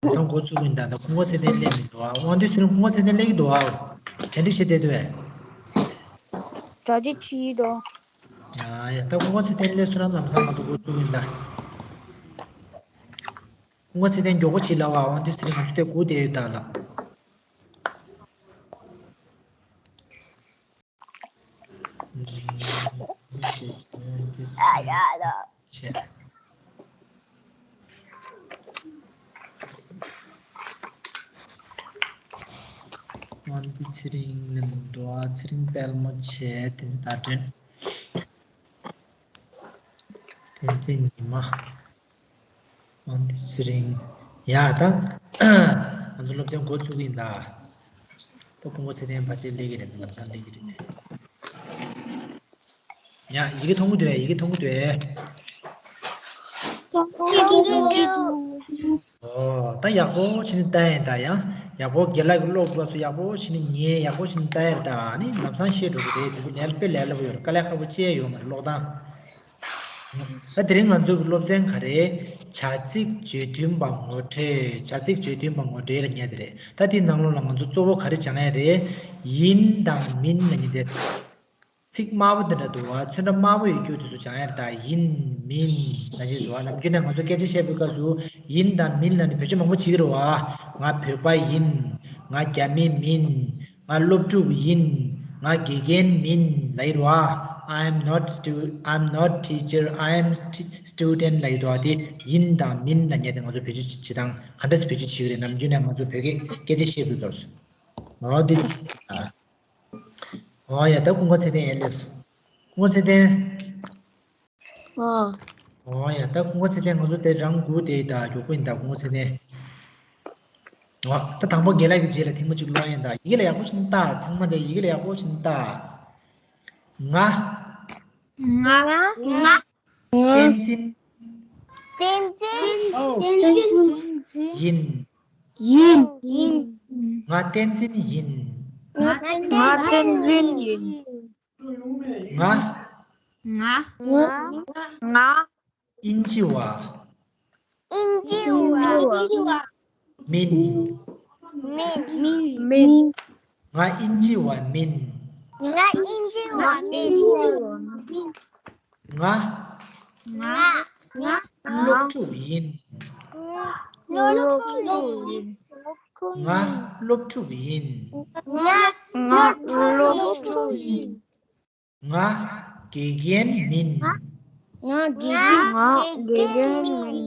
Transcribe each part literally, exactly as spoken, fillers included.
ལམ་སང་འགོ་བཙུགས་ཡིན་ད། ད་ཀུན་དགའ་ཚེ་བརྟན་སླེབས་མི་འདུག་ཨ། དབང་འདུས་ཚེ་རིང་ཀུན་དགའ་ཚེ་བརྟན་སླེབས་ཀྱི་འདུག་ཨ། གྲ་སྒྲིག་བྱེད་བསྡད་འདུག་ཨེ། ཡ་ཡ། ད་ཀུན་དགའ་ཚེ་བརྟན་སླེབས་སོང་ན་ལམ་སང་ང་ཚོ་འགོ་བཙུགས་ཡིན་ད། ཀུན་དགའ་ཚེ་བརྟན་མགྱོགས་པོ་བྱེད་ལབ་ཨ། དབང་འདུས་ཚེ་རིང་ང་ཚོ་དེ་སྒུག་བསྡད་ཡོད་ད་ལབ། དབང་འདུས་ཚེ་རིང་ནས་མི་འདུག་ཨ། ཚེ་རིང་དཔལ་མོ་བྱས། བསྟན་འཛིན་ཟླ་སྒྲོན། བསྟན་འཛིན་ཉི་མ། དབང་འདུས་ཚེ་རིང་། ཡ་ད། ང་ཚོ་སློབ་ཚན་འགོ་བཙུགས་ཀྱི་ཡིན་ད། ད་ཀུན་དགའ་ཚེ་བརྟན་ཕལ་ཆེར་སླེབས་ཀྱི་རེད། ལམ་སང་སླེབས་ཀྱི་རེད། ཡ་ཡི་གེ་མཐོང་གི་འདུག་ཡ། ཡི་གེ་མཐོང་གི་འདུག་ཨེ། ཨོ་ད་ཡག་པོ་བྱས་ནས་ལྟ་ཡ་ཡིན་ད། ཡང་ཡག་པོ་རྒན་ལགས་ཀྱིས་ཀློག་དགོས་སོ། ཡག་པོ་བྱས་ནས་ཉན། ཡག་པོ་བྱས་ནས་ལྟ་ཡ་རེད་ད། ཨ་ནི་ལམ་སང་ཤེས་འགྲོ་གི་རེད། དེ་ཚོ་ལས་དཔེ་ལས་སླ་པོ་ཡོད་རེད། དཀའ་ལས་ཁག་པོ་ཅི་ཡང་ཡོད་མ་རེད། ཀློག་སྟངས། ད་དེ་རིང་ང་ཚོའི་སློབ་ཚན་ག་རེ། བྱ་ཚིག་བརྗོད་དོན་པ་ངོ་སྤྲོད། བྱ་ཚིག་བརྗོད་དོན་པ་ངོ་སྤྲོད་ལབ་མཁན་དེ་རེད། ད་དེའི་ནང་ལོགས་ལ་ང་ཚོ་གཙོ་བོ་ག་རེ་སྦྱང་ཡ་རེད། ཡིན་དང་མིན་ལབ་མཁན་དེ། ཚིག་དམར་པོ་དེ་འདྲ་འདུག་བ། ཚོན་ཁྲ་དམར་པོ་ཡོད་རྒྱུ་དེ་ཚོ་སྦྱང་ཡ་རེད་ད། ཡིན་མིན་ལབ་མཁན་འདུག་བ། ནམ་རྒྱུན་ནས་ང་ཚོ་སྐད་ཆ་བཤད་པའི་སྐབས་སུ་ཡིན་དང་མིན་ལབ་ནས་བེད་སྤྱོད་མང་པོ་བྱེད་ཀྱི་རེད་བ། ང་བོད་པ་ཡིན། ང་རྒྱ་མི་མིན། ང་སློབ་ཕྲུག་ཡིན། ང་དགེ་རྒན་མིན་ལབ་ཀྱི་རེད་བ། I am not stu- I am not teacher, I am st- student ལབ་ཀྱི་འདུག་བ། དེ་ཡིན་དང་མིན་ལབ་མཁན་དེ་ང་ཚོ་བེད་སྤྱོད་བྱེད་སྟངས་ག་འདྲ་སེ་བེད་སྤྱོད་བྱེད་ཀྱི་རེད། ནམ་རྒྱུན་ནས་ང་ཚོ་བོད་སྐད་སྐད་ཆ་བཤད་པའི་སྐབས་སུ། ཨོ་དེ། ཨོ་ཡ། ད་ཀུན་དགའ་ཚེ་བརྟན་ཡར་སླེབས་སོང་། ཀུན་དགའ་ཚེ་བརྟན། ཨོ། ཨོ་ཡ། ད་ཀུན་དགའ་ཚེ་བརྟན་ང་ཚོ་དེ་རང་སྒུག་བསྡད་ཡོད་ད། མགྱོགས་པོ་ཡིན་ད་ཀུན་དགའ་ཚེ་བརྟན། ཨོ་ད་དང་པོ་རྒན་ལགས་ཀྱི་རྗེས་ལ་ཐེངས་མ་གཅིག་ཀློག་ཡིན་ད། ཡི་གེ་ལ་ཡག་པོ་ཞིག་ལྟ། ཚང་མ་དེ་ཡི་གེ་ལ་ཡག་པོ་ཞིག་ལྟ། ང་། ང་། ང་། བསྟན་འཛིན། བསྟན་འཛིན། བསྟན་འཛིན། ཡིན། ཡིན། ཡིན། ང་བསྟན་འཛིན་ཡིན། ང་བསྟན་འཛིན་ཡིན། ང་། ང་། ང་། ང་། དབྱིན་ཇི་བ། དབྱིན་ཇི་བ། མིན། མིན། མིན། ང་དབྱིན་ཇི་བ་མིན། ང་དབྱིན་ཇི་བ་མིན། ང་། ང་། ང་། སློབ་ཕྲུག་ཡིན། ང་། སློབ་ཕྲུག་ཡིན། ང་། སློབ་ཕྲུག་ཡིན། ང་། སློབ་ཕྲུག་ཡིན། ང་། དགེ་རྒན་མིན། ང་། དགེ་རྒན། ང་། དགེ་རྒན་མིན།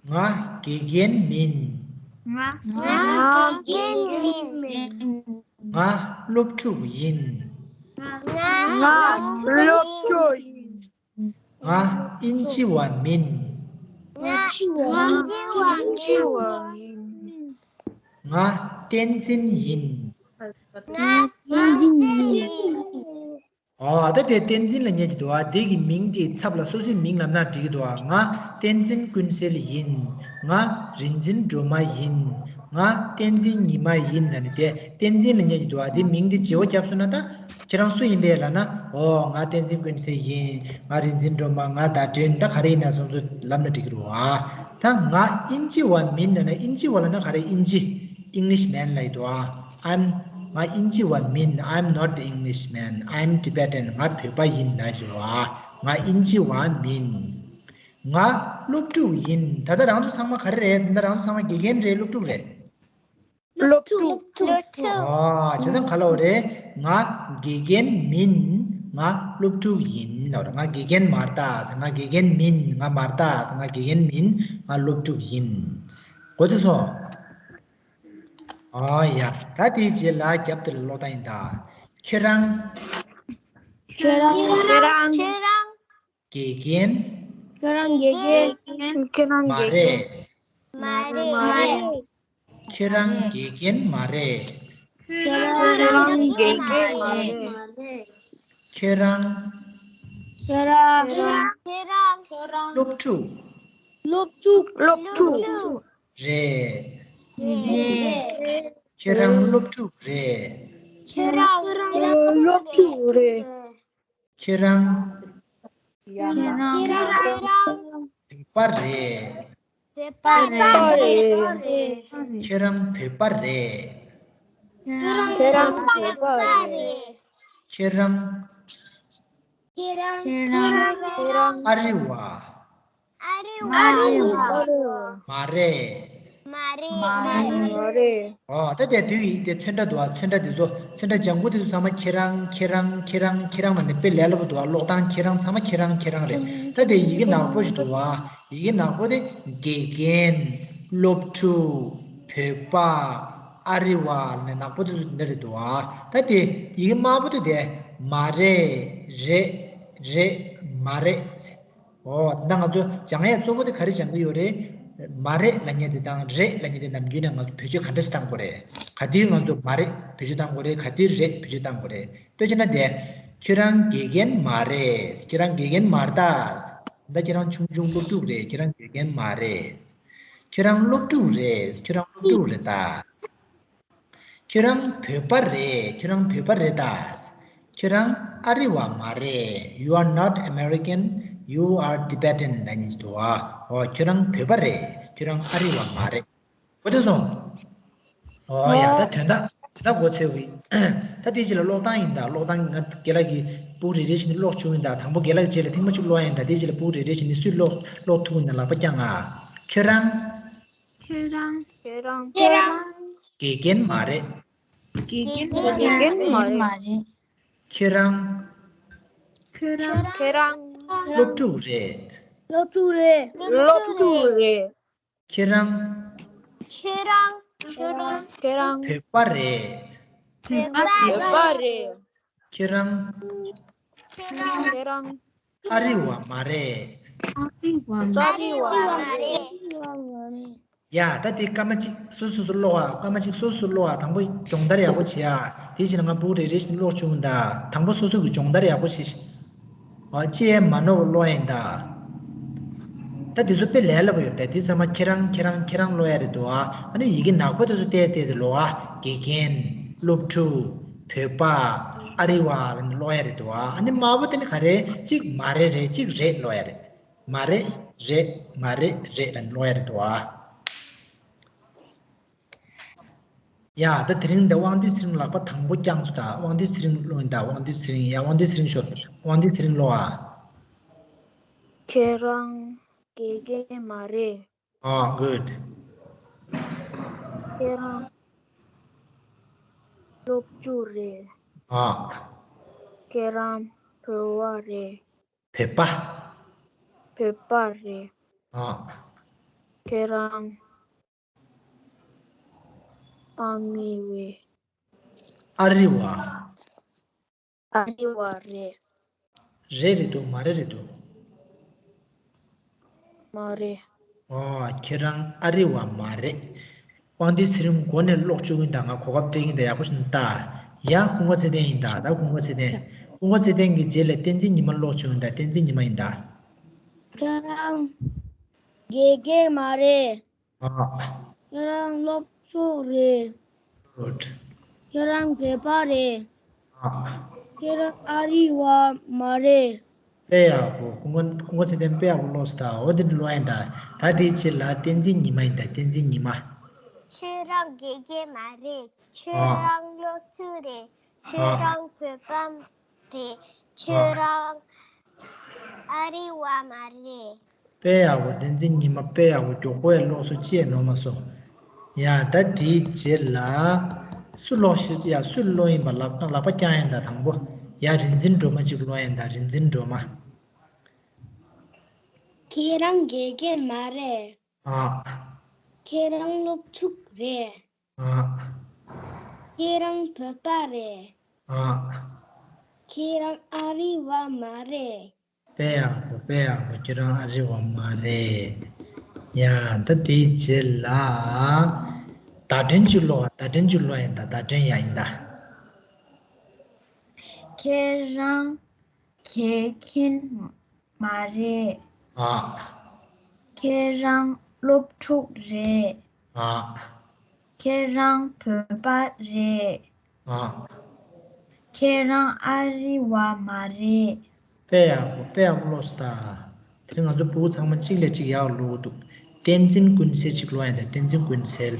ང་། དགེ་རྒན་མིན། ང་། ང་། དགེ་རྒན་མིན། ང་། སློབ་ཕྲུག་ཡིན། ང་། ང་། སློབ་ཕྲུག་ཡིན། ང་། དབྱིན་ཇི་བ་མིན། ང་། དབྱིན་ཇི་བ་མིན། ང་། བསྟན་འཛིན་ཡིན། ང་། བསྟན་འཛིན་ཡིན། ཨོ་ད་དེ་བསྟན་འཛིན་ལབ་མཁན་གྱི་འདུག་བ། དེ་གི་མིང་དེའི་ཚབ་ལ་སོ་སོའི་མིང་ལབ་ན་འགྲིག་གི་འདུག་བ། ང་བསྟན་འཛིན་ཀུན་གསལ་ཡིན། ང་རིག་འཛིན་སྒྲོལ་མ་ཡིན། ང་བསྟན་འཛིན་ཉི་མ་ཡིན་ལབ་ནས། དེ་བསྟན་འཛིན་ལབ་མཁན་གྱི་འདུག་བ། དེ་མིང་དེ་བརྗེ་པོ་བརྒྱབ་སོང་ན་ད་ཁྱེད་རང་སུ་ཡིན་པས་ལབ་ན། ཨོ་ང་བསྟན་འཛིན་ཀུན་གསལ་ཡིན། ང་རིག་འཛིན་སྒྲོལ་མ། ང་ཟླ་སྒྲོན། ད་ག་རེ་ཡིན་ན་སོང་ཚོ་ལབ་ན་འགྲིག་གི་རེད་བ། ད་ང་དབྱིན་ཇི་བ་མིན་ལབ་ན། དབྱིན་ཇི་བ་ལབ་ན་ག་རེ། དབྱིན་ཇི། Englishman ལབ་ཀྱི་འདུག་བ། I'm ང་དབྱིན་ཇི་བ་མིན། I'm not Englishman, I'm Tibetan. ང་བོད་པ་ཡིན་ལབ་ཀྱི་རེད་བ། ང་དབྱིན་ཇི་བ་མིན། ང་སློབ་ཕྲུག་ཡིན། ད་ལྟ་རང་ཚོ་ཚང་མ་ག་རེ་རེད། ད་ལྟ་རང་ཚོ་ཚང་མ་དགེ་རྒན་རེད། སློབ་ཕྲུག་རེད། སློབ་ཕྲུག་སློབ་ཕྲུག་ཨ་ཅེ་ཚང་ག་ལ་བ་རེད། ང་དགེ་རྒན་མིན། ང་སློབ་ཕྲུག་ཡིན་ལབ་རེད། ང་དགེ་རྒན་མ་རེད་ད་ཟེར། ང་དགེ་རྒན་མིན། ང་མ་རེད་ད་ཟེར། ང་དགེ་རྒན་མིན། ང་སློབ་ཕྲུག་ཡིན། གོ་ཚོད་སོང་། ཨ་ཡ། ད་དེའི་རྗེས་ལ་རྒྱབ་དེ་ལ་ཀློག་སྟངས་ཡིན་ད། ཁྱོད་རང་། ཁྱོད་རང་། ཁྱོད་རང་། ཁྱོད་རང་། དགེ་རྒན། ཁྱོད་རང་དགེ་རྒན། ཁྱོད་རང་དགེ་རྒན། མ་རེད། མ་རེད། མ་རེད། ཁྱོད་རང་དགེ་རྒན་མ་རེད། ཁྱོད་རང་དགེ་རྒན་མ་རེད། ཁྱོད་རང་། ཁྱོད་རང་། སློབ་ཕྲུག་སློབ་ཕྲུག་སློབ་ཕྲུག་རེད། རེད། ཁྱོད་རང་སློབ་ཕྲུག་རེད། ཁྱོད་རང་སློབ་ཕྲུག་རེད། ཁྱོད་རང་། ཁྱོད་རང་། བོད་པ་རེད། བོད་པ་རེད། ཁྱེད་རང་བོད་པ་རེད། ཁྱེད་རང་བོད་པ་རེད། ཁྱེད་རང་ཁྱེད་རང་ཁྱེད་རང་ཨ་རི་བ། ཨ་རི་བ། མ་རེད། མ་རེད། མ་རེད། ཨོ་ད་དེ་དུས་ཡིན་དེ་ཚོན་ཁྲ་འདུག་ཨ། ཚོན་ཁྲ་དེ་ཚོ་ཚོན་ཁྲ་ལྗང་གུ་དེ་ཚོ་ཚང་མ་ཁྱེད་རང་ཁྱེད་རང་ཁྱེད་རང་ཁྱེད་རང་ལ་ནི་དཔེ་ལས་སླ་པོ་འདུག་ཨ། ཀློག་སྟངས་ཁྱེད་རང་ཚང་མ་ཁྱེད་རང་ཁྱེད་རང་རེད། ད་དེ་ཡི་གེ་ནག་པོ་ཞིག་འདུག་ཨ། ཡི་གེ་ནག་པོ་དེ་དགེ་རྒན། སློབ་ཕྲུག་བོད་པ། ཨ་རི་བ་ནས་ནག་པོ་དེ་ཚོ་འདི་འདྲ་རེད་འདུག་ཨ། ད་དེ་ཡི་གེ་དམར་པོ་དེ་དེ་མ་རེད། རེད། རེད། མ་རེད། ཨོ་ད་ང་ཚོ་སྦྱང་ཡས་གཙོ་བོ་དེ་ག་རེ་སྦྱང་གི་ཡོད་རེད། མ་རེད་ལབ་མཁན་དེ་དང་རེད་ལབ་མཁན་དེ་ནམ་རྒྱུན་ནས་ང་ཚོ་བེད་སྤྱོད་ག་འདྲ་ཞིག་བཏང་དགོས་རེད། ག་དུས་ང་ཚོ་མ་རེད་བེད་སྤྱོད་བཏང་དགོས་རེད། ག་དུས་རེད་བེད་སྤྱོད་བཏང་དགོས་རེད། དཔེ་བྱས་ན་དེ། ཁྱོད་རང་དགེ་རྒན་མ་རེད། ཁྱོད་རང་དགེ་རྒན་མ་རེད་ད། ད་ཁྱེད་རང་ཆུང་ཆུང་སློབ་ཕྲུག་རེད། ཁྱེད་རང་དགེ་རྒན་མ་རེད། ཁྱོད་རང་སློབ་ཕྲུག་རེད། ཁྱོད་རང་སློབ་ཕྲུག་རེད་ད། ཁྱོད་རང་བོད་པ་རེད། ཁྱོད་རང་བོད་པ་རེད་ད། ཁྱོད་རང་ཨ་རི་བ་མ་རེད། You are not American, you are Tibetan ལབ་མཁན་ཅིག་འདུག་ཨ། ཨོ་ཁྱོད་རང་བོད་པ་རེད། ཁྱོད་རང་ཨ་རི་བ་མ་རེད། གོ་ཐོས་སོང་། ཨོ་ཡ་ད་དོན་དག་དོན་དག་གོ་ཚོད་གི། ད་དེ་རྗེས་ལ་ཀློག་སྟངས་ཡིན་ད། ཀློག་སྟངས་ང་རྒན་ལགས་ཀྱིས་སྤུ་རེ་རེ་བཞིན་ཀློག་བཅུག་ཡིན་ད། དང་པོ་རྒན་ལགས་ཀྱི་རྗེས་ལ་ཐེངས་མ་གཅིག་ཀློག་ཡིན་ད། དེ་རྗེས་ལ་སྤུ་རེ་རེ་བཞིན་ནི་སུས་ཀློག་ཀློག་ཐུབ་ཡིན་ན་ལག་པ་བརྐྱངས་ཨ། ཁྱོད་རང་། ཁྱོད་རང་། ཁྱོད་རང་། ཁྱོད་རང་། དགེ་རྒན་མ་རེད། དགེ་རྒན་མ་རེད། ཁྱོད་རང་། ཁྱོད་རང་། ཁྱོད་རང་། སློབ་ཕྲུག་རེད། སློབ་ཕྲུག་རེད། སློབ་ཕྲུག་རེད། ཁྱེད་རང་། ཁྱེད་རང་། ཁྱེད་རང་། ཁྱེད་རང་། བོད་པ་རེད། བོད་པ་རེད། ཁྱེད་རང་། ཁྱེད་རང་། ཁྱེད་རང་། ཨ་རི་བ་མ་རེད། ཨ་རི་བ་མ་རེད། ཡ་ད་དེ་སྐར་མ་གཅིག་སོ་སོ་སོ་ཀློག་ཨ། སྐར་མ་གཅིག་སོ་སོ་ཀློག་ཨ། དང་པོ་སྦྱོང་བརྡར་ཡག་པོ་བྱེད་ཨ། དེ་བྱས་ན་ང་སྤུ་རེ་རེ་བཞིན་ཀློག་བཅུག་ད། དང་པོ་སོ་སོ་གི་སྦྱོང་བརྡར་ཡག་པོ་བྱེད་ཤིག་ཨ་ཅེས་མ་ནོར་བ་ཀློག་ཡིན་ད། ད་དེ་ཚོ་དཔེ་ལས་སླ་པོ་ཡོད་རེད། དེ་ཚང་མ་ཁྱེད་རང་ཁྱེད་རང་ཁྱེད་རང་ཀློག་ཡ་རེད་འདུག་ཨ། ཨ་ནི་ཡི་གེ་ནག་པོ་དེ་ཚོ་བལྟས་བལྟས་ཚེ་ཀློག་ཨ། དགེ་རྒན། སློབ་ཕྲུག་བོད་པ། ཨ་རི་བ་ལ་ནི་ཀློག་ཡ་རེད་འདུག་ཨ། ཨ་ནི་དམར་པོ་དེ་ནི་ག་རེ། གཅིག་མ་རེད་རེད། གཅིག་རེད་ཀློག་ཡ་རེད། མ་རེད། རེད། མ་རེད། རེད་ལ་ནི་ཀློག་ཡ་རེད་འདུག་ཨ། ཡ་ད་དེ་རིང་འདི་དབང་འདུས་ཚེ་རིང་ལག་པ་དང་པོ་བརྐྱངས་སོང་ད། དབང་འདུས་ཚེ་རིང་ཀློག་ཡིན་ད། དབང་འདུས་ཚེ་རིང་། ཡ་དབང་འདུས་ཚེ་རིང་ཤོག་དབང་འདུས་ཚེ་རིང་ཀློག་ཨ། ཁྱེད་རང་དགེ་རྒན་མ་རེད། ཨ་གུཌ། ཁྱེད་རང་སློབ་ཕྲུག་རེད། ཨ། ཁྱེད་རང་བོད་པ་རེད། བོད་པ། བོད་པ་རེད། ཨ། ཁྱེད་རང་ཨ་མི་བའི། ཨ་རི་བ། ཨ་རི་བ་རེད། རེད་རེད་འདུག་མ་རེད་རེད་འདུག་མ་རེད། ཨོ་ཁྱེད་རང་ཨ་རི་བ་མ་རེད། དབང་འདུས་ཚེ་རིང་མགོ་ནས་ཀློག་བཅུག་གིན་ད། ང་གོ་སྐབས་སྤྲད་གིན་ད། ཡག་པོ་ཞིག་ལྟ། ཡ་ཀུན་དགའ་ཚེ་བརྟན་ཡིན་ད། ད་ཀུན་དགའ་ཚེ་བརྟན། ཀུན་དགའ་ཚེ་བརྟན་གྱི་རྗེས་ལ་བསྟན་འཛིན་ཉི་མ་ཀློག་བཅུག་གིན་ད། བསྟན་འཛིན་ཉི་མ་ཡིན་ད། ཁྱེད་རང་དགེ་རྒན་མ་རེད། ཨ། ཁྱེད་རང་སློབ་ཕྲུག་རེད། གུཌ། ཁྱེད་རང་བོད་པ་རེད། ཨ། ཁྱེད་རང་ཨ་རི་བ་མ་རེད། དཔེ་ཡག་པོ། ཀུན་དགའ་ཀུན་དགའ་ཚེ་བརྟན་དཔེ་ཡག་པོ་ཀློག་སོང་ད། འོ་དེ་འདྲ་ཀློག་ཡིན་ད། ད་དེའི་རྗེས་ལ་བསྟན་འཛིན་ཉི་མ་ཡིན་ད། བསྟན་འཛིན་ཉི་མ། ཁྱེད་རང་དགེ་རྒན་མ་རེད། ཁྱེད་རང་སློབ་ཕྲུག་རེད། ཁྱེད་རང་བོད་པ་རེད། ཁྱེད་རང་ཨ་རི་བ་མ་རེད། དཔེ་ཡག་པོ། བསྟན་འཛིན་ཉི་མ་དཔེ་ཡག་པོ་མགྱོགས་པོ་ཡ་ཀློག་སོང་། ཅི་ཡ་ནོར་མ་སོང་། ཡ་ད་དེའི་རྗེས་ལ་སུ་ཀློག་ཤེས། ཡ་སུ་ཀློག་ཡིན་པ། ལག་ལག་པ་བརྐྱངས་ཡིན་ད། དང་པོ་ཡ་རིག་འཛིན་སྒྲོལ་མ་གཅིག་ཀློག་ཡིན་ད། རིག་འཛིན་སྒྲོལ་མ། ཁྱེད་རང་དགེ་རྒན་མ་རེད། ཨ། ཁྱེད་རང་སློབ་ཕྲུག་རེད། ཨ། ཁྱེད་རང་བོད་པ་རེད། ཨ། ཁྱེད་རང་ཨ་རི་བ་མ་རེད། དཔེ་ཡག་པོ། དཔེ་ཡག་པོ། ཁྱེད་རང་ཨ་རི་བ་མ་རེད། ཡ་ད་དེའི་རྗེས་ལ་བརྡ་སྐྲུན་གཅིག་ཀློག་བརྡ་སྐྲུན་གཅིག་ཀློག་ཡིན་ད། བརྡ་སྐྲུན་ཡ་ཡིན་ད། ཁྱེད་རང་དགེ་རྒན་མ་རེད། ཨ། ཁྱེད་རང་སློབ་ཕྲུག་རེད། ཨ། ཁྱེད་རང་བོད་པ་རེད། ཨ། ཁྱེད་རང་ཨ་རི་བ་མ་རེད། དཔེ་ཡག་པོ། དཔེ་ཡག་པོ་ཀློག་སོང་ད། དེ་རིང་ང་ཚོ་སྤུ་གུ་ཚང་མ་གཅིག་ལས་གཅིག་ཡག་པོ་ཀློག་གི་འདུག་བསྟན་འཛིན་ཀུན་གསལ་གཅིག་ཀློག་ཡ་ཡིན་ད། བསྟན་འཛིན་ཀུན་གསལ།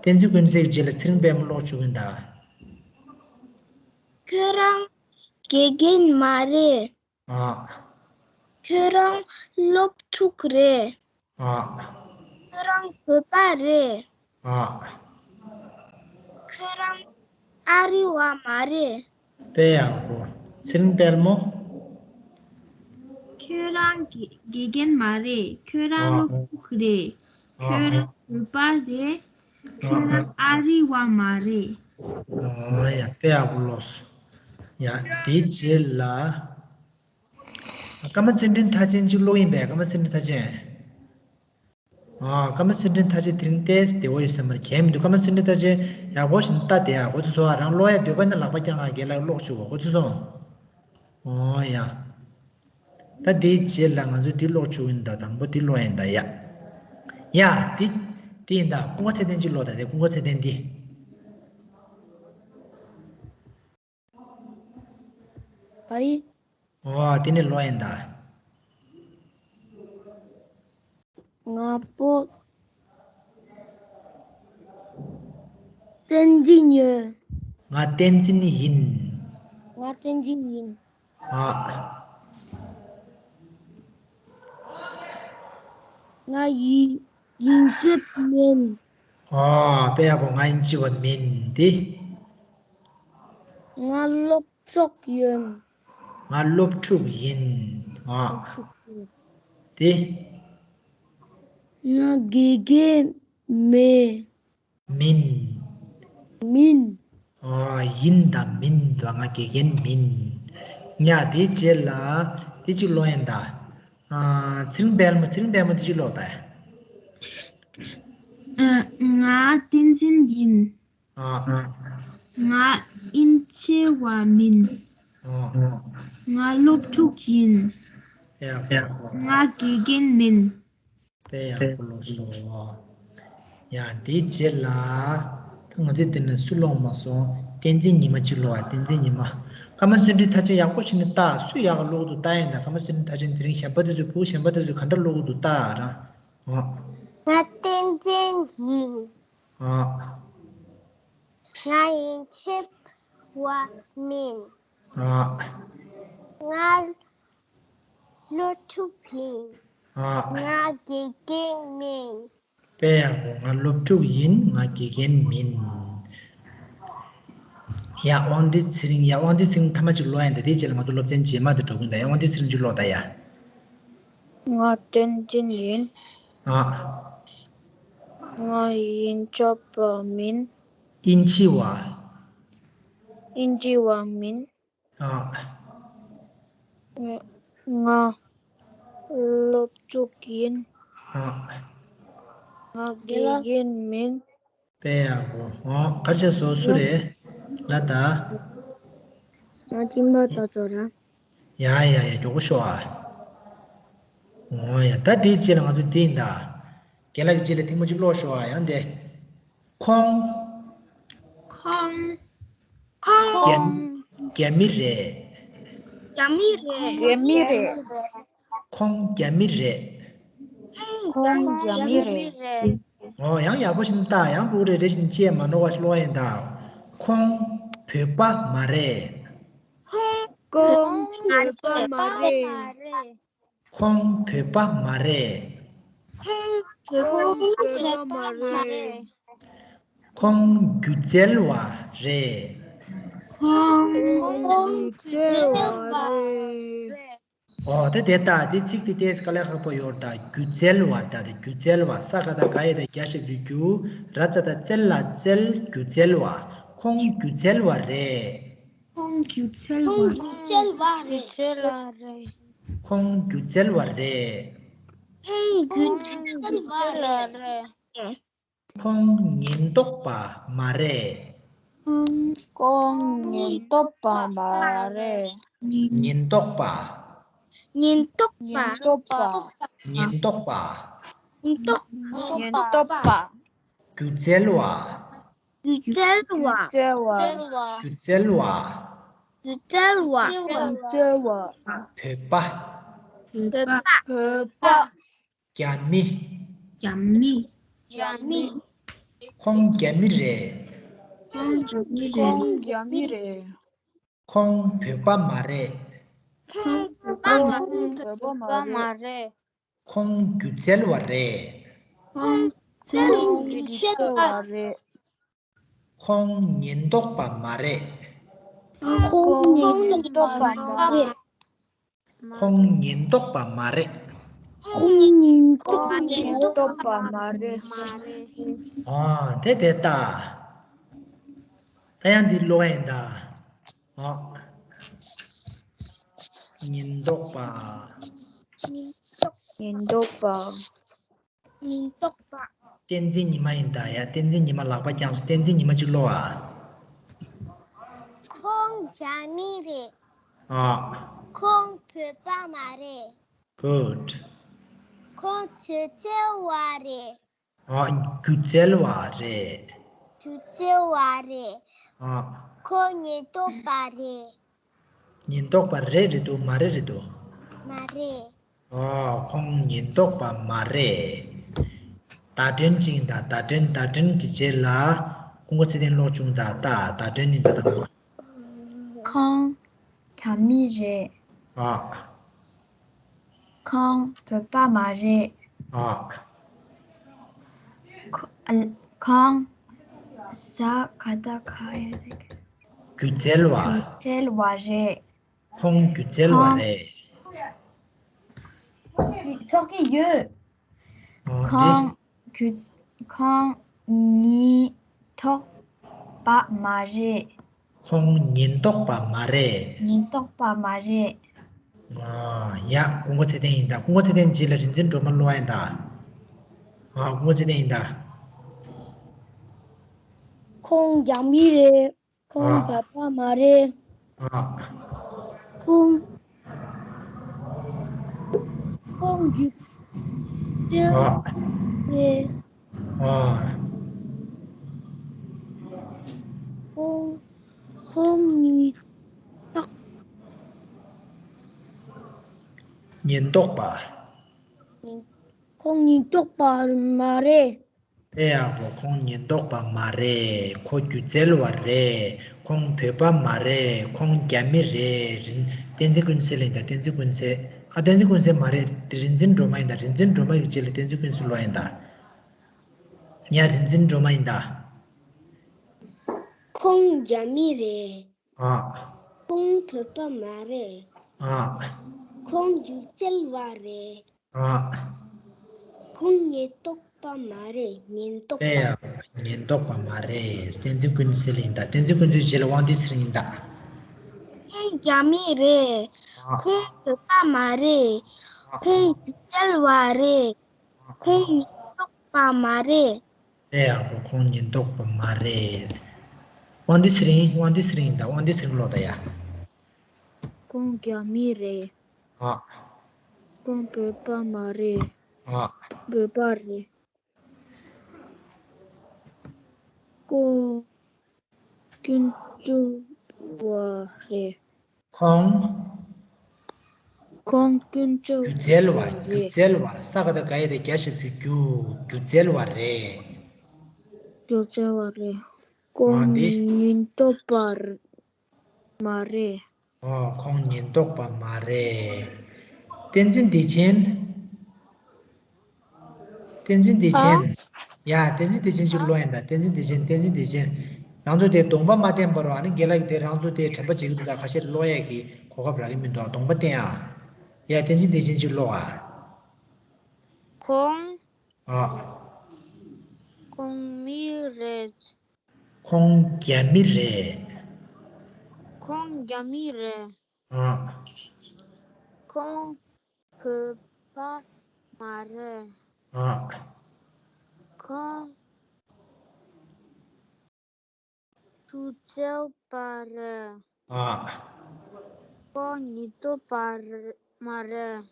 བསྟན་འཛིན་ཀུན་གསལ་གྱི་རྗེས་ལ་ཚེ་རིང་དཔལ་མོ་ཀློག་བཅུག་གི་ཡིན་ད། ཁྱོད་རང་དགེ་རྒན་མ་རེད། ཨ། ཁྱོད་རང་སློབ་ཕྲུག་རེད། ཨ། ཁྱོད་རང་བོད་པ་རེད། ཨ། ཁྱོད་རང་ཨ་རི་བ་མ་རེད། དཔེ་ཡག་པོ། ཚེ་རིང་དཔལ་མོ། ཁྱོད་རང་དགེ་དགེ་རྒན་མ་རེད། ཁྱོད་རང་ཨ། སློབ་ཕྲུག་རེད། ཨ། ཁྱོད་རང་བོད་པ་རེད། ཨ། ཁྱོད་རང་ཨ་རི་བ་མ་རེད། ཨ་ཡ། དཔེ་ཡག་པོ་ཀློག་སོང་། ཡ། དེའི་རྗེས་ལ། ཀརྨ་བརྩོན་འགྲུས་མཐའ་ཅན་གཅིག་ཀློག་ཡིན་པས། ཀརྨ་བརྩོན་འགྲུས་མཐའ་ཅན། ཨ། ཀརྨ་བརྩོན་འགྲུས་མཐའ་ཅན་དེ་རིང་ཏོག་ཙམ་བདེ་བོ་ཡོད་བསམ་པར་གལ་མི་འདུག་ཀརྨ་བརྩོན་འགྲུས་མཐའ་ཅན་ཡག་པོ་ཞིག་ལྟ་བསྡད་ཨ། གོ་ཚོད་སོང་ཨ། རང་ཀློག་ཡ་འདོད་པ་ན་ལག་པ་བརྐྱངས་ཨ། རྒན་ལགས་ཀློག་བཅུག་གོ། གོ་ཚོད་སོང་། ཨོ་ཡ། ད་དེའི་རྗེས་ལ་ང་ཚོས་འདི་ཀློག་བཅུག་ཡིན་ད། དང་པོ་འདི་ཀློག་ཡིན་ད། ཡ། ཡ། འདི་འདི་ཡིན་ད། ཀུན་དགའ་ཚེ་བརྟན་གཅིག་ཀློག་ད། དེ་ཀུན་དགའ་ཚེ་བརྟན་འདི། ག་རེ། ཨོ། དེ་ནས་ཀློག་ཡིན་ད། ང་པོ་བསྟན་འཛིན་ཡིན། ང་བསྟན་འཛིན་ཡིན། ང་བསྟན་འཛིན་ཡིན། ཨ། ང་ཡིན་ཡིན་གཅིག་མིན། ཨ། དཔེ་ཡག་པོ། ང་ཡིན་གཅིག་པ་མིན་ཏེ། ང་སློབ་ཕྲུག་ཡིན། ང་སློབ་ཕྲུག་ཡིན། ཨ། སློབ་ཕྲུག་ཡིན། ཏེ། ང་དགེ་རྒན་མིན། མིན། མིན། ཨ། ཡིན་དང་མིན་དང་། ང་དགེ་རྒན་མིན། ཡ། དེའི་རྗེས་ལ་དེ་གཅིག་ཀློག་ཡིན་ད། ཨ། ཚེ་རིང་དཔལ་མོ། ཚེ་རིང་དཔལ་མོ་དེ་གཅིག་ཀློག་ད། ཨ། ང་བསྟན་འཛིན་ཡིན། ཨ། ང་དབྱིན་ཇི་བ་མིན། ཨ། ང་སློབ་ཕྲུག་ཡིན། ཡ། ང་དགེ་རྒན་མིན། དཔེ་ཡག་པོ་ཀློག་སོང་། ཡ། དེའི་རྗེས་ལ། ད་ང་ཚོས་འདི་ནས་སུ་ཀློག་མ་སོང་། བསྟན་འཛིན་ཉི་མ་གཅིག་ཀློག་ཨ། བསྟན་འཛིན་ཉི་མ། ཀརྨ་བརྩོན་འགྲུས་མཐའ་ཅན་ཡག་པོ་བྱས་ནས་ལྟ། སུས་ཡག་ག་ཀློག་འདུག་ལྟ་ཡིན་ད། ཀརྨ་བརྩོན་འགྲུས་མཐའ་ཅན་དེ་རིང་གཞན་པ་དེ་ཚོས། བུ་གཞན་པ་དེ་ཚོས་ག་འདྲ་ཀློག་འདུག་ལྟ་རང་། ཨ། ང་བསྟན་འཛིན་ཡིན། ཨ། ང་དབྱིན་ཇི་བ་མིན། ཨ། ང་སློབ་ཕྲུག་ཡིན། ཨ། ང་དགེ་རྒན་མིན། དཔེ་ཡག་པོ། ང་སློབ་ཕྲུག་ཡིན། ང་དགེ་རྒན་མིན། ཡ། དབང་འདུས་ཚེ་རིང་། ཡ། དབང་འདུས་ཚེ་རིང་མཐའ་མ་གཅིག་ཀློག་ཡིན་ད། དེའི་རྗེས་ལ་ང་ཚོ་སློབ་ཚན་རྗེས་མ་དེ་འགྲོ་གི་ཡིན་ད། ཡ། དབང་འདུས་ཚེ་རིང་གཅིག་ཀློག་ད་ཡ། ང་བསྟན་འཛིན་ཡིན། ཨ། ང་དབྱིན་ཇི་བ་མིན། དབྱིན་ཇི་བ། དབྱིན་ཇི་བ་མིན། ཨ། ང་སློབ་ཕྲུག་ཡིན། ཨ། ང་དགེ་རྒན་མིན། དཔེ་ཡག་པོ། ཨོ། ག་རེ་བྱས་སོང་། སུ་རེད། ལ་ད། ང་ཐིམ་པ་ཏོ་ཏོ་ར། ཡ་ཡ་ཡ། མགྱོགས་པོ་ཤོག་ཨ། ཨོ་ཡ། ད་དེའི་རྗེས་ལ་ང་ཚོ་འདི་ཡིན་ད། རྒན་ལགས་ཀྱི་རྗེས་ལ་ཐེངས་མ་གཅིག་ཀློག་ཤོག་ཨ། ཡང་འདི། ཁོང་། ཁོང་། ཁོང་། རྒྱ་རྒྱ་མི་རེད། རྒྱ་མི་རེད། རྒྱ་མི་རེད། ཁོང་རྒྱ་མི་རེད། ཁོང་རྒྱ་མི་རེད། ཨོ། ཡང་ཡག་པོ་ཞིག་ལྟ། ཡང་སྤུ་གུ་རེ་རེ་བཞིན་ཅེས་མ་ནོར་བ་ཞིག་ཀློག་ཡིན་ད། ཁོང་བོད་པ་མ་རེད། ཁོང་བོད་པ་མ་རེད། ཁོང་བོད་པ་མ་རེད། ཁོང་བོད་པ་མ་རེད། ཁོང་སྒྱུ་རྩལ་བ་རེད། ཁོང་སྒྱུ་རྩལ་བ་རེད། ཨོ། དེ་དེ་ལྟ། དེ་ཚིག་དེ་ཏོག་ཙམ་དཀའ་ལས་ཁག་པོ་ཡོད་ད། སྒྱུ་རྩལ་བ་ད། དེ་སྒྱུ་རྩལ་བ། ས་ག་བཏགས་སྒ་ཡ་བཏགས་སྒྱ་ཞབས་ཀྱུ་སྒྱུ། ར་ཙ་བཏགས་རྩལ་ལ་རྩལ། སྒྱུ་རྩལ་བ། ཁོང་སྒྱུ་རྩལ་བ་རེད། ཁོང་སྒྱུ་རྩལ་བ་རེད། ཁོང་སྒྱུ་རྩལ་བ་རེད། ཁོང་སྒྱུ་རྩལ་བ་རེད། ཁོང་སྒྱུ་རྩལ་བ་རེད། ཁོང་ཉེན་རྟོག་པ་མ་རེད། ཁོང་ཉེན་རྟོག་པ་མ་རེད། ཉེན་རྟོག་པ། ཉེན་རྟོག་པ། ཉེན་རྟོག་པ། ཉེན་རྟོག་པ། ཉེན་རྟོག་པ། སྒྱུ་རྩལ་བ། སྒྱུ་རྩལ་བ། སྒྱུ་རྩལ་བ། སྒྱུ་རྩལ་བ། སྒྱུ་རྩལ་བ། བོད་པ། བོད་པ། བོད་པ། རྒྱ་མི། རྒྱ་མི། རྒྱ་མི། ཁོང་རྒྱ་མི་རེད། ཁོང་རྒྱ་མི་རེད། ཁོང་རྒྱ་མི་རེད། ཁོང་བོད་པ་མ་རེད། ཁོང་བོད་པ་མ་རེད། ཁོང་སྒྱུ་རྩལ་བ་རེད། ཁོང་སྒྱུ་རྩལ་བ་རེད། ཁོང་ཉེན་རྟོག་པ་མ་རེད། ཁོང་ཉེན་རྟོག་པ་མ་རེད། ཁོང་ཉེན་རྟོག་པ་མ་རེད། ཁོང་ཉེན་རྟོག་པ་མ་རེད། ཨ། དེ་དེ་ལྟ། ད་ཡང་འདི་ཀློག་ཡིན་ད། ཨ། ཉེན་རྟོག་པ། ཉེན་རྟོག་པ། ཉེན་རྟོག་པ། བསྟན་འཛིན་ཉི་མ་ཡིན་ད་ཡ། བསྟན་འཛིན་ཉི་མ་ལག་པ་བརྐྱངས་སོང་། བསྟན་འཛིན་ཉི་མ་གཅིག་ཀློག་ཨ། ཁོང་རྒྱ་མི་རེད། ཨ། ཁོང་བོད་པ་མ་རེད། Good. ཁོང་སྒྱུ་རྩལ་བ་རེད། ཨ། སྒྱུ་རྩལ་བ་རེད། སྒྱུ་རྩལ་བ་རེད། ཨ། ཁོང་ཉེན་རྟོག་པ་རེད། ཉེན་རྟོག་པ་རེད་རེད་འདུག་མ་རེད་རེད་འདུག་མ་རེད། ཨོ། ཁོང་ཉེན་རྟོག་པ་མ་རེད། བརྡ་སྤྲོད་ཅིག་དང་། བརྡ་སྤྲོད། བརྡ་སྤྲོད་ཀྱི་རྗེས་ལ་ཀུན་མཁོ་ཚེ་བརྟན་ཀློག་བྱུང་ད། ད་བརྡ་སྤྲོད་ནི་ད་ད། ཁོང་རྒྱ་མི་རེད། ཨ། ཁོང་བོད་པ་མ་རེད། ཨ། ཁོ། ཁོང་ས་ག་ད་ག་ཡ་རེད། སྒྱུ་རྩལ་བ། སྒྱུ་རྩལ་བ་རེད། ཁོང་སྒྱུ་རྩལ་བ་རེད། ཚོགས་ཀྱི་ཡོད། ཨོ། ཁོང་སྒྱུ། ཁོང་ཉེན་རྟོག་པ་མ་རེད། ཁོང་ཉེན་རྟོག་པ་མ་རེད། ཉེན་རྟོག་པ་མ་རེད། ཨོ། ཡ། ཀུན་མཁོ་ཚེ་བརྟན་ཡིན་ད། ཀུན་མཁོ་ཚེ་བརྟན་རྗེས་ལ་རིག་འཛིན་སྒྲོལ་མ་ཀློག་ཡིན་ད། ཨོ། ཀུན་མཁོ་ཚེ་བརྟན་ཡིན་ད། ཁོང་རྒྱ་མི་རེད། ཁོང་ཨ། བོད་པ་མ་རེད། ཨ། ཁོང་། ཁོང་སྒྱུ་རྩལ་ཨ། རེད། ཨ། ཁོང་། ཁོང་ཉེན་རྟོག་ཉེན་རྟོག་པ། ཁོང་ཉེན་རྟོག་པ་མ་རེད། དཔེ་ཡག་པོ། ཁོང་ཉེན་རྟོག་པ་མ་རེད། ཁོ་སྒྱུ་རྩལ་བ་རེད། ཁོང་བོད་པ་མ་རེད། ཁོང་རྒྱ་མི་རེད། རིན། བསྟན་འཛིན་ཀུན་གསལ་ཡིན་ད། བསྟན་འཛིན་ཀུན་གསལ། ཨ། བསྟན་འཛིན་ཀུན་གསལ་མ་རེད། རིག་འཛིན་སྒྲོལ་མ་ཡིན་ད། རིག་འཛིན་སྒྲོལ་མ་ཡི་རྗེས་ལ་བསྟན་འཛིན་ཀུན་གསལ་ཀློག་ཡིན་ད། ཡ། རིག་འཛིན་སྒྲོལ་མ་ཡིན་ད། ཁོང་རྒྱ་མི་རེད། ཨ། ཁོང་བོད་པ་མ་རེད། ཨ། ཁོང་སྒྱུ་རྩལ་བ་རེད། ཨ། ཁོང་ཉེན་རྟོག་པ་མ་རེད། ཉེན་རྟོག་པ། དཔེ་ཡག་ཉེན་རྟོག་པ་མ་རེད། བསྟན་འཛིན་ཀུན་གསལ་ཡིན་ད། བསྟན་འཛིན་ཀུན་གསལ་རྗེས་ལ་དབང་འདུས་ཚེ་རིང་ཡིན་ད། ཁོང་རྒྱ་མི་རེད། ཨ། ཁོང་བོད་པ་མ་རེད། ཨ། ཁོང་སྒྱུ་རྩལ་བ་རེད། ཁོང་ཉེན་རྟོག་པ་མ་རེད། དཔེ་ཡག་པོ། ཁོང་ཉེན་རྟོག་པ་མ་རེད། དབང་འདུས་ཚེ་རིང་། དབང་འདུས་ཚེ་རིང་ཡིན་ད། དབང་འདུས་ཚེ་རིང་ཀློག་ད་ཡ། ཁོང་རྒྱ་མི་རེད། ཨ། ཁོང་བོད་པ་མ་རེད། ཨ། བོད་པ་རེད། ཁོང་ཀུན་སྤྱོད་བ་རེད། ཁོང་། ཁོང་ཀུན་སྤྱོད་སྒྱུ་རྩལ་བ། བ་སྒྱུ་རེད། རྩལ་བ། ས་ག་ད་ག་ཡ་རེད། རྒྱ་ཞབས་ཀྱུ་རྒྱུ། སྒྱུ་རྩལ་བ་རེད། སྒྱུ་རྩལ་བ་རེད། ཁོང་འདི་ཉེན་རྟོག་པ་མ་རེད། ཨོ། ཁོང་ཉེན་རྟོག་པ་མ་རེད། བསྟན་འཛིན་བདེ་ཆེན། བསྟན་འཛིན་བདེ་ཆེན། ཨ། ཡ། བསྟན་འཛིན་བདེ་ཆེན་ཞིག་ཀློག་ཡིན་ད། བསྟན་འཛིན་བདེ་ཆེན། བསྟན་འཛིན་བདེ་ཆེན། རང་ཚོ་དེ་གདོང་པ་མ་བསྟན་པར། ཨ་ནི་རྒན་ལགས་ཀྱིས་དེ་རང་ཚོ་དེ་དྲན་པ་བརྗེད་ཀྱི་འདུག་ད། ཁ་ཤས་ཀློག་ཡས་ཀྱི་གོ་སྐབས་རག་གི་མི་འདུག་གདོང་པ་བསྟན་ཨ། ཡ། བསྟན་འཛིན་བདེ་ཆེན་ཞིག་ཀློག་ཨ། ཁོང་། ཨ། ཁོང་མི་རེད། ཁོང་རྒྱ་མི་རེད། ཁོང་རྒྱ་མི་རེད། ཨ། ཁོང་བོད་པ་མ་རེད། ཨ། ཁོང་སྒྱུ་རྩལ་པ་རེད། ཨ། ཁོང་ཉེན་རྟོག་པ་རེད། མ་རེད།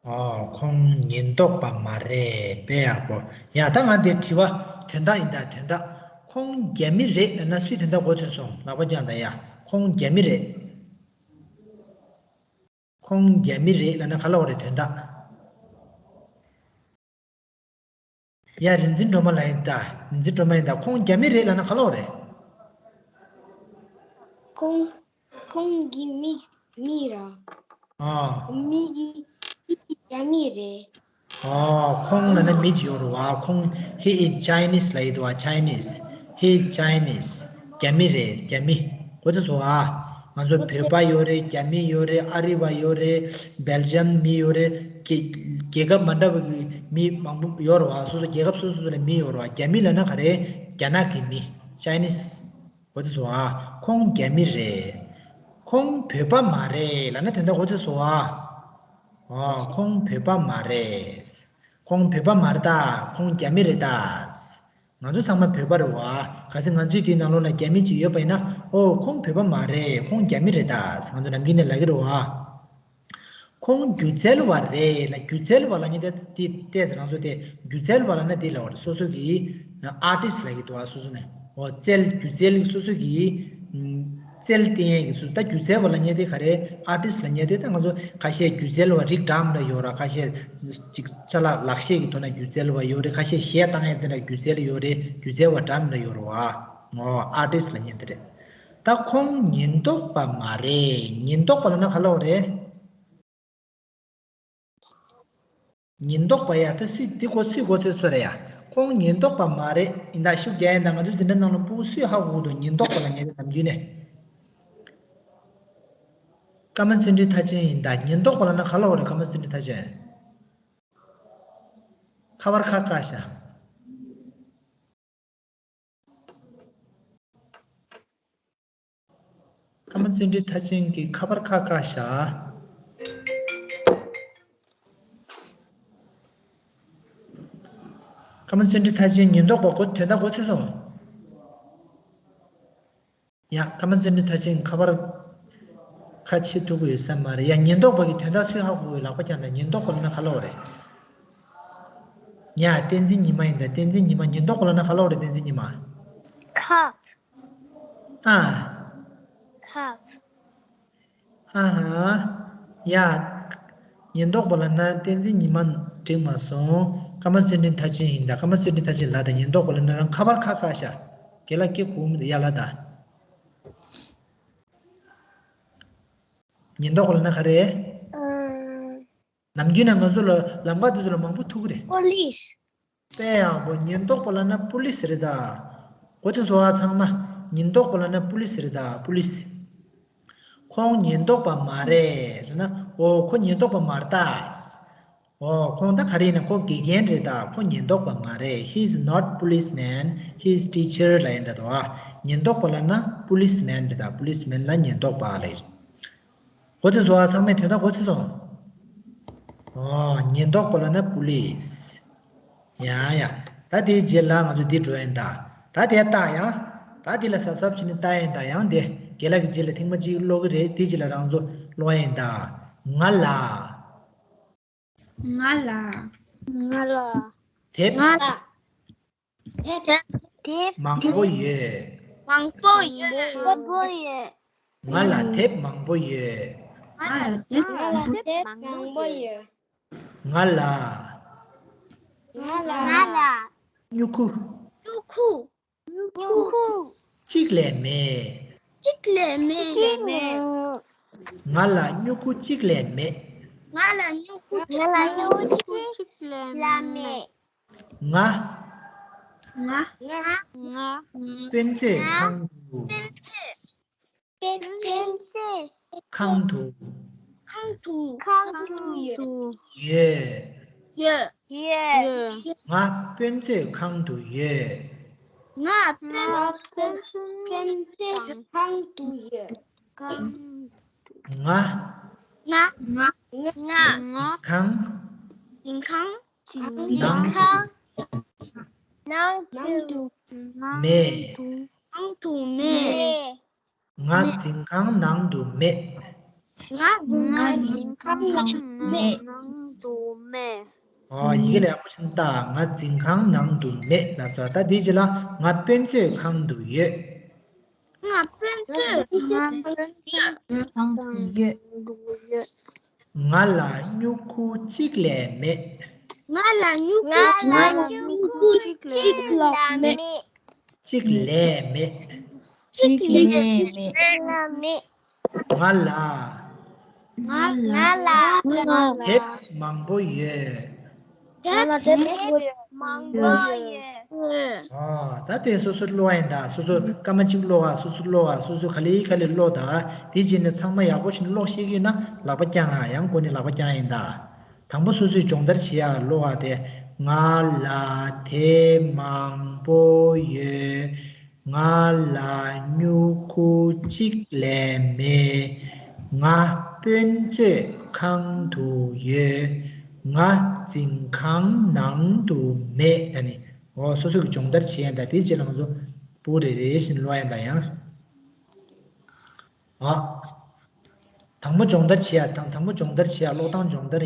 ཨོ། ཁོང་ཉེན་རྟོག་པ་མ་རེད། དཔེ་ཡག་པོ། ཡ། ད་ང་འདིར་དྲི་བ་དོན་དག་ཡིན་ད། དོན་དག་ཁོང་རྒྱ་མི་རེད་ལབ་ན་སུའི་དོན་དག་གོ་ཐོས་སོང་། ལག་པ་བརྐྱངས་དང་ཡ། ཁོང་རྒྱ་མི་རེད། ཁོང་རྒྱ་མི་རེད་ལབ་ན་ག་ལབ་དགོས་རེད། དོན་དག་ཡ། རིག་འཛིན་སྒྲོལ་མ་ལ་ཡིན་ད། རིག་འཛིན་སྒྲོལ་མ་ཡིན་ད། ཁོང་རྒྱ་མི་རེད་ལབ་ན་ག་ལབ་རེད། ཁོང་ཁོང་གི་མི་མི་ར། ཨ། མི་གི་རྒྱ་མི་རེད། ཨ། ཁོང་ལབ་ན་མི་ཅིག་ཡོད་རེད་བ། ཁོང་he is Chinese ལབ་ཡོད་བ། Chinese, he is Chinese. རྒྱ་མི་རེད། རྒྱ་མི། གོ་ཚོད་སོང་ཨ། ང་ཚོ་བོད་པ་ཡོད་རེད། རྒྱ་མི་ཡོད་རེད། ཨ་རི་བ་ཡོད་རེད། སྦེལ་ཇམ་མི་ཡོད་རེད། རྒྱལ་རྒྱལ་ཁབ་མ་འདྲ་བའི་མི་མང་པོ་ཡོད་རེད་བ། སོ་སོ་རྒྱལ་ཁབ་སོ་སོ་སོ་ལ་མི་ཡོད་རེད་བ། རྒྱ་མི་ལབ་ན་ག་རེ། རྒྱ་ནག་གི་མི། Chinese. གོ་ཚོད་སོང་ཨ། ཁོང་རྒྱ་མི་རེད། ཁོང་བོད་པ་མ་རེད་ལབ་ན་དོན་དག་གོ་ཚོད་སོང་ཨ། ཨ། ཁོང་བོད་པ་མ་རེད། ཁོང་བོད་པ་མ་རེད་ད། ཁོང་རྒྱ་མི་རེད་ད། ང་ཚོ་ཚང་མ་བོད་པ་རེད་བ། གལ་སྲིད་ང་ཚོའི་དེའི་ནང་ལོགས་ལ་རྒྱ་མི་ཅིག་ཡོད་པ་ཡིན་ན། ཨོ། ཁོང་བོད་པ་མ་རེད། ཁོང་རྒྱ་མི་རེད་ད། ང་ཚོ་ནམ་རྒྱུན་ནས་ལབ་ཀྱི་རེད་བ། ཁོང་སྒྱུ་རྩལ་བ་རེད་ལ། སྒྱུ་རྩལ་བ་ལབ་མཁན་དེ་དེ་བལྟས་ཟེར། རང་ཚོ་དེ་སྒྱུ་རྩལ་བ་ལབ་ན་དེ་ལབ་པ་རེད། སོ་སོ་གི་ཨར་ཊིསི་ལབ་ཀྱི་འདུག་ཨ། སོ་སོ་ནས། འོ། རྩལ། སྒྱུ་རྩལ་གྱི་སོ་སོ་གི་ཨམ། རྩལ་བསྟན་ཡས་ཀྱི་སོ་སོ། ད་སྒྱུ་རྩལ་བ་ལབ་མཁན་དེ་ག་རེ། ཨར་ཊིསི་ལབ་མཁན་དེ། ད་ང་ཚོ་ཁ་ཤས་སྒྱུ་རྩལ་བ་རིགས་འདྲ་མི་འདྲ་ཡོད་ར། ཁ་ཤས་ཅིག་ཅ་ལག་ལག་ཤེས་ཀྱི་ཐོག་ནས་སྒྱུ་རྩལ་བ་ཡོད་རེད། ཁ་ཤས་གཞས་བཏང་ཡས་དེ་འདྲ་སྒྱུ་རྩལ་ཡོད་རེད། སྒྱུ་རྩལ་བ་འདྲ་མི་འདྲ་ཡོད་རེད་བ། འོ། ཨར་ཊིསི་ལབ་མཁན་དེ་རེད། ད་ཁོང་ཉེན་རྟོག་པ་མ་རེད། ཉེན་རྟོག་པ་ལབ་ན་ག་ལབ་རེད། ཉེན་རྟོག་པ་ཡ། ད་སུས་འདི་གོ་སུས་གོ་ཚོད་སོང་རེད་ཡ། ཁོང་ཉེན་རྟོག་པ་མ་རེད་ཡིན་ད། ཤུགས་རྒྱག་ཡིན་ད། ང་ཚོའི་འཛིན་གྲྭ་ནང་ལ་ཕྲུ་གུ་སུས་ཧ་གོ་གི་འདུག་ཉེན་རྟོག་པ་ལབ་མཁན་དེ་ནམ་རྒྱུན་ནས། ཀརྨ་བརྩོན་འགྲུས་མཐར་ཕྱིན་ཡིན་ད། ཉེན་རྟོག་པ་ལབ་ན་ག་ལབ་རེད། ཀརྨ་བརྩོན་འགྲུས་མཐར་ཕྱིན། ཁ་པར་ཁ་བཀག་ཤག་ཀརྨ་བརྩོན་འགྲུས་མཐར་ཕྱིན་གྱིས་ཁ་པར་ཁ་བཀག་ཤག་ཀརྨ་བརྩོན་འགྲུས་མཐར་ཕྱིན་ཉེན་རྟོག་པ་གོ་དོན་དག་གོ་ཚོད་སོང་། ཡ། ཀརྨ་བརྩོན་འགྲུས་མཐར་ཕྱིན་ཁ་པར་ཁ་ཕྱེ་ཐུབ་ཀྱི་ཡོད་ས་མ་རེད་ཡ། ཉེན་རྟོག་པ་གི་དོན་དག་སུས་ཧ་གོ་གི་ཡོད། ལག་པ་བརྐྱངས་དང་། ཉེན་རྟོག་པ་ལབ་ན་ག་ལབ་རེད། ཡ། བསྟན་འཛིན་ཉི་མ་ཡིན་ད། བསྟན་འཛིན་ཉི་མ། ཉེན་རྟོག་པ་ལབ་ན་ག་ལབ་རེད། བསྟན་འཛིན་ཉི་མ། ཁ། ཨ། ཁ། ཨ་ཧ། ཡ། ཉེན་རྟོག་པ་ལབ་ན་བསྟན་འཛིན་ཉི་མ་འགྲིག་མ་སོང་། ཀརྨ་བརྩོན་འགྲུས་མཐར་ཕྱིན་ཡིན་ད། ཀརྨ་བརྩོན་འགྲུས་མཐར་ཕྱིན་ལབ་ད། ཉེན་རྟོག་པ་ལབ་ན་རང་ཁ་པར་ཁ་བཀག་ཤག་རྒན་ལགས་སྐད་གོ་མི་འདུག་ཡ་ལབ་ད། ཉེན་རྟོག་པ་ལབ་ན་ག་རེ། ཨ། ནམ་རྒྱུན་ནས་ང་ཚོ་ལ་ལམ་ཁ་དེ་ཚོ་ལ་མང་པོ་ཐུག་གི་རེད། པོ་ལིས། དཔེ་ཡག་པོ། ཉེན་རྟོག་པ་ལབ་ན་པུ་ལིས་རེད་ད། གོ་ཚོད་སོང་ཨ་ཚང་མ། ཉེན་རྟོག་པ་ལབ་ན་པུ་ལིས་རེད་ད། པུ་ལིས། ཁོང་ཉེན་རྟོག་པ་མ་རེད་ལབ་ན། འོ། ཁོ་ཉེན་རྟོག་པ་མ་རེད་ད། འོ། ཁོང་ད་ག་རེ་ཡིན་ན་ཁོ་དགེ་རྒན་རེད་ད། ཁོ་ཉེན་རྟོག་པ་མ་རེད། He is not policeman, he is teacher ལབ་ཡིན་ད་དོ། ཉེན་རྟོག་པ་ལབ་ན་པུ་ལིས་མེན་རེད་ད། པུ་ལིས་མེན་ལ་ཉེན་རྟོག་པ་ལབ་ཡིན། གོ་ཚོད་སོང་ཨ་ཚང་མས། དོན་དག་གོ་ཚོད་སོང་། ཨོ། ཉེན་རྟོག་པ་ལབ་ན་པུ་ལིས། ཡ་ཡ། ད་དེའི་རྗེས་ལ་ང་ཚོ་འདི་འགྲོ་ཡིན་ད། ད་དེ་ལྟ་ཡང་། ད་དེ་ལ་གཟབ་གཟབ་བྱས་ནས་ལྟ་ཡིན་ད། ཡང་དེ་རྒན་ལགས་ཀྱི་རྗེས་ལ་ཐེངས་མ་གཅིག་ཀློག་གི་རེད། དེའི་རྗེས་ལ་རང་ཚོ་ཀློག་ཡིན་ད། ང་ལ། ང་ལ། ང་ལ། དེབ། ང་ལ། དེབ། དེབ། མང་པོ་ཡོད། མང་པོ་ཡོད། མང་པོ་ཡོད། ང་ལ་དེབ་མང་པོ་ཡོད། ང་ལ་དེབ་མང་པོ་ཡོད། ང་ལ། ང་ལ། སྨྱུ་གུ། སྨྱུ་གུ། གཅིག་ལས་མེད། གཅིག་ལས་མེད། ང་ལ་སྨྱུ་གུ་གཅིག་ལས་མེད། ང་ལ་སྨྱུ་གུ་གཅིག་ལས་མེད། ང་། ང་། ང་། དཔེ་མཛོད་ཁང་དུ། དཔེ་མཛོད། དཔེ་མཛོད་ཁང་དུ། ཁང་དུ། ཁང་དུ་ཡོད། ཡོད། ཡོད། ཡོད། ང་དཔེ་མཛོད་ཁང་དུ་ཡོད། ང་དཔེ་ང་དཔེ་མཛོད་ཁང་དུ་ཡོད། ང་། ང་། ང་། ང་། ང་། ཁང་། ཁང་། ཁང་། ནང་དུ། ནང་དུ། མེད། ནང་དུ་མེད། ང་འཛིན་ཁང་ནང་དུ་མེད། ང་འཛིན་ཁང་ནང་དུ་མེད། ནང་དུ་མེད། ཨོ། ཡི་གེ་ལ་ཡག་པོ་ཞིག་ལྟ། ང་འཛིན་ཁང་ནང་དུ་མེད་ལབ་སོང་། ད་དེའི་རྗེས་ལ་ང་དཔེ་མཛོད་ཁང་དུ་ཡོད། ང་དཔེ་མཛོད་ཁང་དུ་ཡོད། ང་ལ་སྨྱུ་གུ་གཅིག་ལས་མེད། ང་ལ་སྨྱུ་གུ། ང་ལ་སྨྱུ་གུ་གཅིག་ལས་མེད། གཅིག་ལས་མེད། གཅིག་ལས་མེད། ལས་མེད། ང་ལ། ང་ལ། ང་ལ། དེབ་མང་པོ་ཡོད། ང་ལ་དེབ་མང་པོ་ཡོད། ཨ། ད་དེ་སོ་སོར་ཀློག་ཡིན་ད། སོ་སོ་སྐར་མ་གཅིག་ཀློག་ཨ། སོ་སོ་ཀློག་ཨ། སོ་སོ་ག་ལེ་ག་ལེ་ཀློག་ད། དེ་རྗེས་ནས་ཚང་མ་ཡག་པོ་བྱས་ནས་ཀློག་ཤེས་ཀྱི་ཡོད་ན་ལག་པ་བརྐྱང་ཨ། ཡང་སྒོ་ནས་ལག་པ་བརྐྱང་ཡིན་ད། དང་པོ་སོ་སོས་སྦྱོང་བརྡར་བྱེད་ཡ་ཀློག་ཨ་དེ། ང་ལ་དེབ་མང་པོ་ཡོད། ང་ལ་སྨྱུ་གུ་གཅིག་ལས་མེད། ང་དཔེ་མཛོད་ཁང་དུ་ཡོད། ང་འཛིན་ཁང་ནང་དུ་མེད། ད་ནི། འོ། སོ་སོ་གི་སྦྱོང་བརྡར་བྱེད་ཡ་ད། དེའི་རྗེས་ལ་ང་ཚོ་པུ་རེ་རེ་བཞིན་ཀློག་ཡ་ད་ཡང་། ཨ། དང་པོ་སྦྱོང་བརྡར་བྱེད་ཡ་དང་། དང་པོ་སྦྱོང་བརྡར་བྱེད་ཡ། ཀློག་སྟངས་སྦྱོང་བརྡར།